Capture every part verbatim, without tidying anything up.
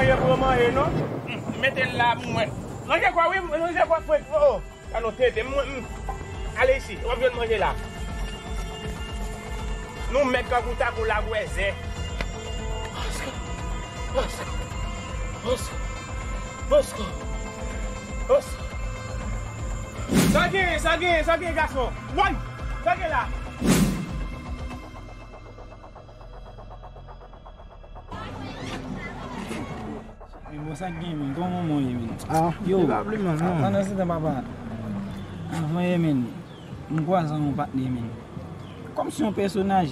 Manje pou yo manje, non? Mete l la pou mwen. Manje kwa, wi, manje kwa, frè. Oh, oh. Sa nou tete, mwen, m. Ale isi, w ap jwenn manje la. Nou mèg kangou tako lagwèzè. Oska, Oska, Oska, Oska, Oska. Sa gen, sa gen, sa gen, gason. Woy! Sa gen la? Men bon, sa k gen, men? Kòman w ye, men? Ah, yo, li pa pli mal, non. Pandan se tan, papa, anvan yè, men, m kwaze yon patnè, men. Kòmsi yon pèsonaj,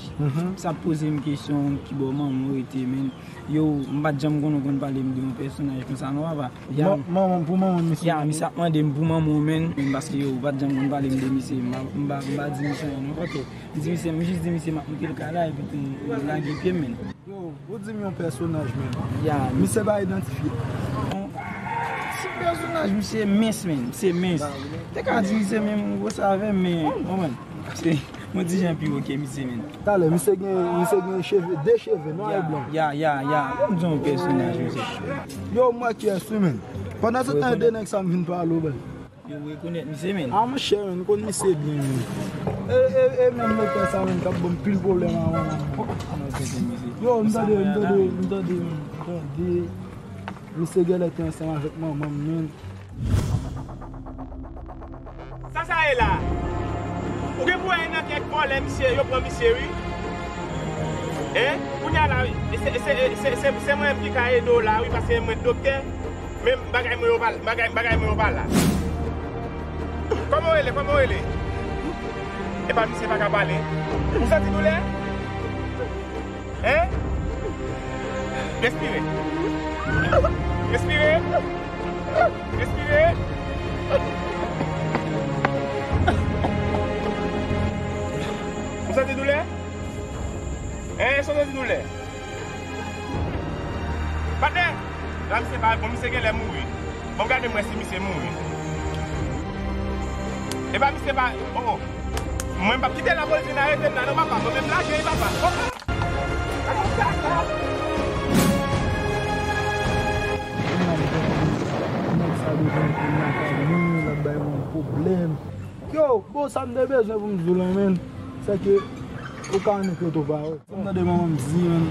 sa ap poze m kesyon, kibò manman w rete, men. Yo, m pa t janm konnen w konn pale m de yon pèsonaj konsa, non, papa. Ya, manman, pou manman misye. Ya, misye ap mande m pou manman w, men, men, paske yo, ou pa t janm konn pale m de misye. M pa, m pa, m pa di misye anyen, non, frè. M di misye, m jis di misye m ap moute l kay la, epi tou, m lage pye m, men. Yo, ou di m yon pèsonaj, men. Ya, misye pa idantifye. Bon, ti pèsonaj, misye mens, men. Misye mens. Te ka di misye menm gwo savè, men, w konprann? Se, mwen di jan pi wo ke misye, men. Talè, misye gen, misye gen cheve, de cheve, nwa e blan. Ya, ya, ya, ya. Ou di yon pèsonaj, misye. Yo, m wè kiyès wi, men. Pandan se tan, de nèg sa m vin pale w, bèl. Yo rekonèt misye, men. Ah, monchè, men, m konn misye byen, men. E, e, e menm lòt sa, men, k ap ban m pil pwoblèm avan, men. Yo, m tande, m tande, m tande, men. M tande. Misye genlè te ansanm avèk manman m, men. Sa sa ye la? Ou gen pou wè nan kèk vòlè misye, yo pran misye, wi. Hein? Kounye a la, wi. E se, e se, e se, se, se mwen menm ki ka ede w la, wi, paske mwen doktè. Men bagay mwen yo pa, bagay, bagay mwen yo pa la. Kòman w rele? Kòman w rele? Epa misye pa ka pale. Ou santi doulè? Hein? Respire. Respire. Respire. Ou santi doulè? Hein, èske w santi doulè? Patnè! La misye pa, bon, misye genlè mouri. Bon, gade m wè si misye mouri. Epa misye pa, oh, oh. Mwen m p ap kite la polis vin arete m la, non, papa. Mwen menm lage, papa. Oh, oh. Nèg sa bezwen pou lakay mwen, l ap bay mwen pwoblèm. Yo, bon, sa m te bezwen pou m di w lan, men, se ke ou ka annik loto pa wè. Sa m tande manman m di, men,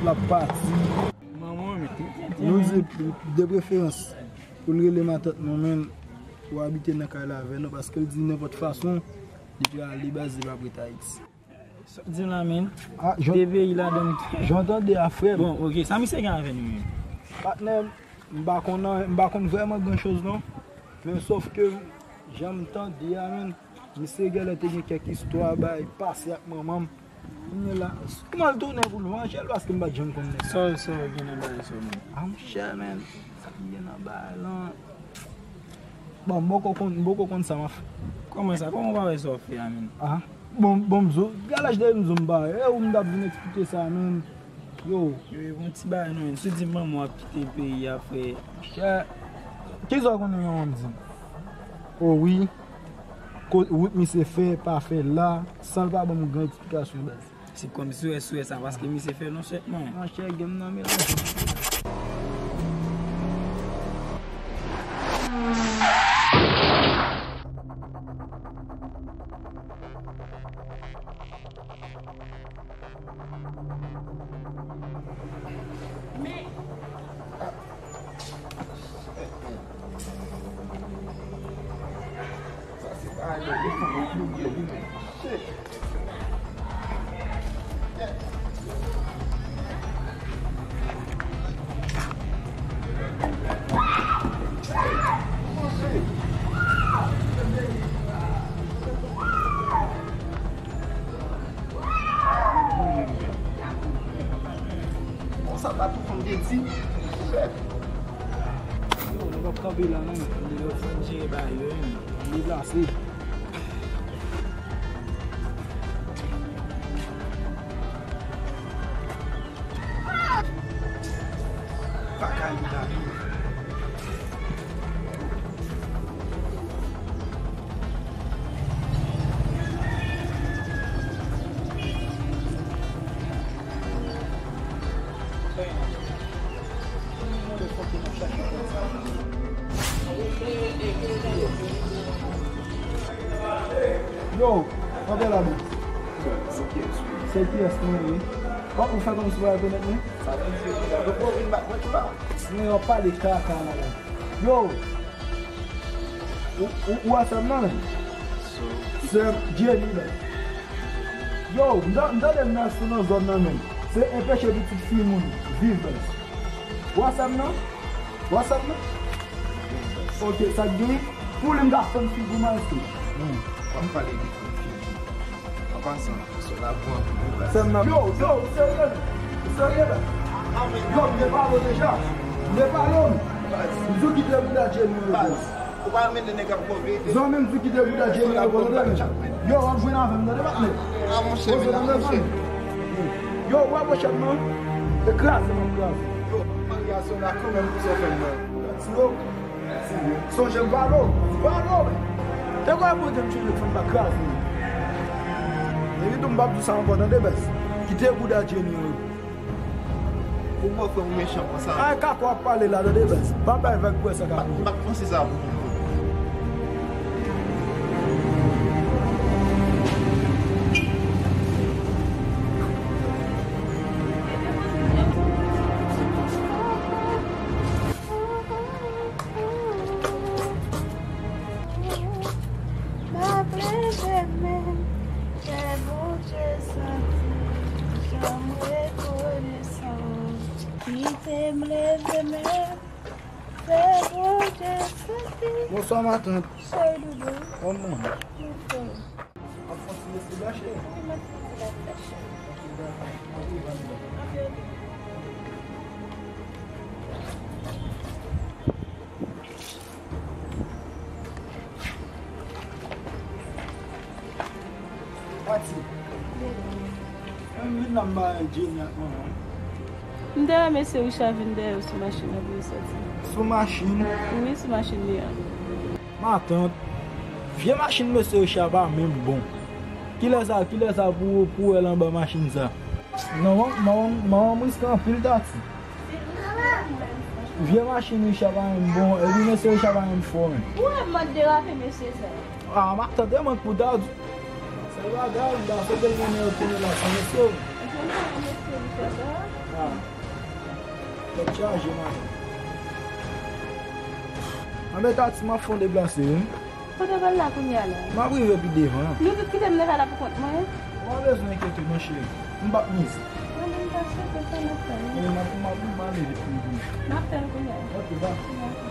l ap pati. Manman, men, nou di, de preferans, pou l rele matant nou, men, pou abite nan kay la avè nou, paske l di nenpòt fason, li prale baz, li p ap ret Ayiti. Sa w di m la, men? Ah, jan, de peyi ladan l. Jan w tande a, frè m. Bon, ok, sa misye gen avè nou menm? Patnè, m pa konn anyen, m pa konn vrèman gran choz non. Men sòf ke jan m tande a, men, misye genlè te gen kèk istwa bay pase ak manman m. Kounye la, kòman l tounen pou l vanje l, paske m pa t janm konn nèg sa. Sa, sa gen nan bagay sa, men? Ah, monchè, men, sa ki gen nan bagay lan. Bon, m poko konn, m poko konn sa m ap fè. Kòman sa? Kòman w pa wè sa w ap fè a, men? Ah. Bon, bon, m di w, gade laj de m di w m pa wè. E ou m t ap vin eksplike sa, men. Yo. Yo, e bon ti bagay non, men. Si w di manman w ap kite peyi a, frè. Chè. Kisa w konnen manman m di m? O wi. Ko-, wout misye fè, pa fè la, san l pa ban m gran eksplikasyon, baz. Se kòmsi w wè, si w wè sa, paske misye fè non sèt mwen. Monchè, gen m nan melanje. Bon, sa pa tou konn de di. Yo, nou p ap kanpe la non, men. Yo fin jere bagay yo, men. Deplase. Yo, antre la, men. Se kiyès, wi? Ou, ou fè kòmsi ou pa rekonèt mwen? Sa vle di, yo poko vin bat mwen tou la. Men yo pale kaka la, men. Yo! Ou, ou, ou wè sè m nan, men? Sè Jenny la. Yo, m ta-, m tande m nan sou nan zòn nan, men. Se enpeche pitit fi moun viv, men. Ou wè sè m nan? Ou wè sè m nan? Ok, sa k gen? Pou li m ka fann figi w, maestro. Hmm. W ap pale de fann figi. An pasan, sè la bon anpil, wi, baz. Sè m nan. Yo, yo, ou serye? Ou serye, baz? Yo, m te pale w deja. M te pale w. Baz. M di w kite bouda Jenny yo. Baz. Ou pa renmen de nèg ap pran verite. Zanmi m di kite bouda Jenny yo, tande, men. Yo, w ap jwenn avè m, tande, patnè. A, monchè, men, monchè. Yo, w ap pran chèn nan. E kraze, m ap kraze. Yo, Maria Sola, kanmenm, pou sa w fè m nan. Yo, sonje m pale w, m pale w, men. Te kwè pou te m chanje fè m pa kraze. Epi tou, m p ap di sa ankò, tande, baz. Kite bouda Jenny yo. Ou bòfrè w mechan konsa. Ay, kaka w ap pale la, tande, baz. Pa bay vag pou wè sa k ap rive. M pa t panse sa pou ou. M ap leve men, fè Bondye santi jan m rekonesan. Kite m leve men, fè Bondye santi. Bonswa, matant. Cheri doudou. Kòman? Mwen fè. Ap fè ti mesye gache. Wi, mwen fè ti la fè cheri. Ok, dakò. Mwen rive anndan. Ok, ok. Pati. Mwen vin la, m ba Jenny ak manman. M te wè mesye Richard vin dèyè w sou machin nan pou yo sòti. Sou machin? Wi, sou machin li an. Matant, vye machin mesye Richard pa menm bon. Kilè sa, kilè sa pou, pou wè l anba machin sa? Non, manman, manman m riske anpil, Tati. Vye machin Richard pa menm bon, epi mesye Richard pa menm fò, men. Ou wè m ap derape mesye sa. Ah, matant, e mwen k pou ta di. Se bagay, m ta swete l konnen yo tounen la san mesye. Jan m pa remèsye li fè sa. Ah. Tèt chaje, matant. Anben, Tati, m ap fè yon deplase, wi. Kote w pral la kounye a la? M ap rive pi devan. Nou tout kite m nan kay la pou kont mwen? Ou pa bezwen enkyete non, cheri. M p ap mize. Mwen menm, m ta swete sa n ap fè l. E, m ap, m ap, m ap ale vit pou m vini. N ap fè l kounye a. Ok, dakò.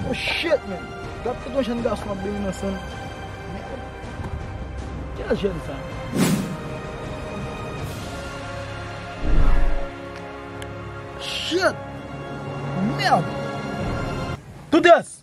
Oh shit, man! Gad kote yon jèn gason ap benyen nan san. Mèd! Kilès jèn sa? Shit! Mèd! Toutès!